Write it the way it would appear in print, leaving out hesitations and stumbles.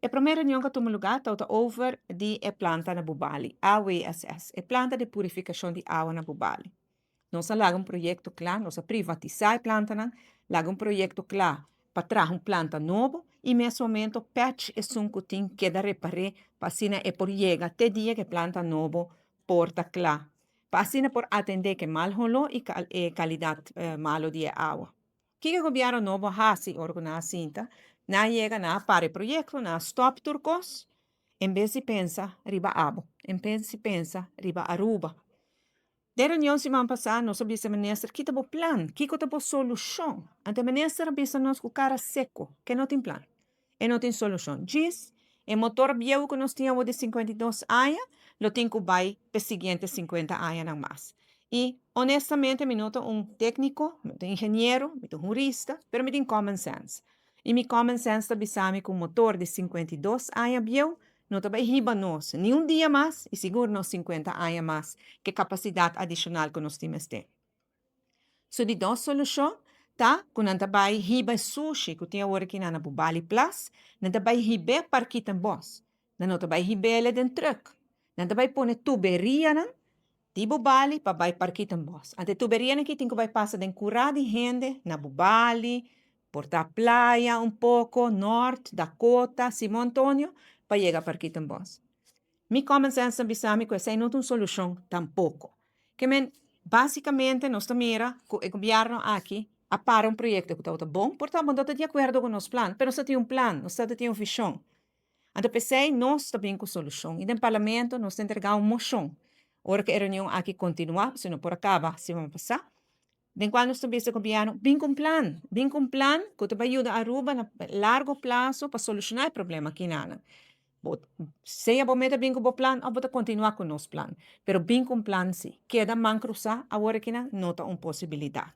E promé reunion ku a tuma lugá tabata over di e planta na Bubali, AWSS, e planta di purifikashon di awa na Bubali. Nos a laga un proyekto kla, nos a privatisá e plantanan, laga un proyekto kla pa traha un planta nobo i mes momento patch esun ku tin keda repar'é pa asina e por yega te dia ku e planta nobo por ta kla, pa asina por atendé ku e mal holó i e kalidat malu di e awa. Kiko e gobièrnu nobo a hasi ora ku nan a sinta? Nan a yega, nan a para e proyekto, nan a stòp tur kos, en bes di pensa riba abo, en bes di pensa riba Aruba. Den reunion siman pasá nos a bisa e minister, Ki ta bo plan? Kiko ta bo solushon? Anto e minister a bisa nos ku kara seko ke no tin plan. E no tin solushon. Djis, e motor bieu ku nos tin awor di 52 aña lo tin ku bai p'e siguiente 50 añanan mas. I honestamente mi no ta un tékniko, mi no ta un ingeniero, mi ta un hurista, pero mi tin common sense. I mi common sense ta bisa mi ku un motor di 52 aña bieu no ta bai hiba nos ni un dia mas i sigur no 50 aña mas ku e kapasidat adishonal ku nos tin mester. Su di dos solushon ta ku nan ta bai hiba e sushi ku tin awor aki na Bubali Plas, nan ta bai hib'é Parkietenbos. Nan no ta bai hib'é den trùk. Nan ta bai pone tuberianan di Bubali pa bai Parkietenbos. Anto e tuberianan aki tin ku bai pasa den kurá di hende na Bubali, por ta Playa un poko, Nort, Dakota, Simon Antonio, pa yega Parkietenbos. Mi common sense ta bisa mi ku esei no ta un solushon tampoko. Ke men, básikamente nos ta mira ku e gobièrnu aki a para un proyekto ku tabata bon, por ta bo no ta di akuerdo ku nos plan, pero nos ta tin un plan, nos ta tin un vishon. Anto p'esei nos ta bin ku solushon i den parlamento nos ta entregá un moshon ora ku e reunion aki kontinuá, pasobra no por a kaba siman pasá, den kual nos ta bisa gobièrnu bin ku un plan, bin ku un plan ku ta bai yuda Aruba na largo plaso pa solushoná e problema kinanan. Bo sea bo meta bin ku bo plan òf bo ta kontinuá ku nos plan, pero bin ku un plan si. Keda man krusá awor akinan no ta un posibilidat.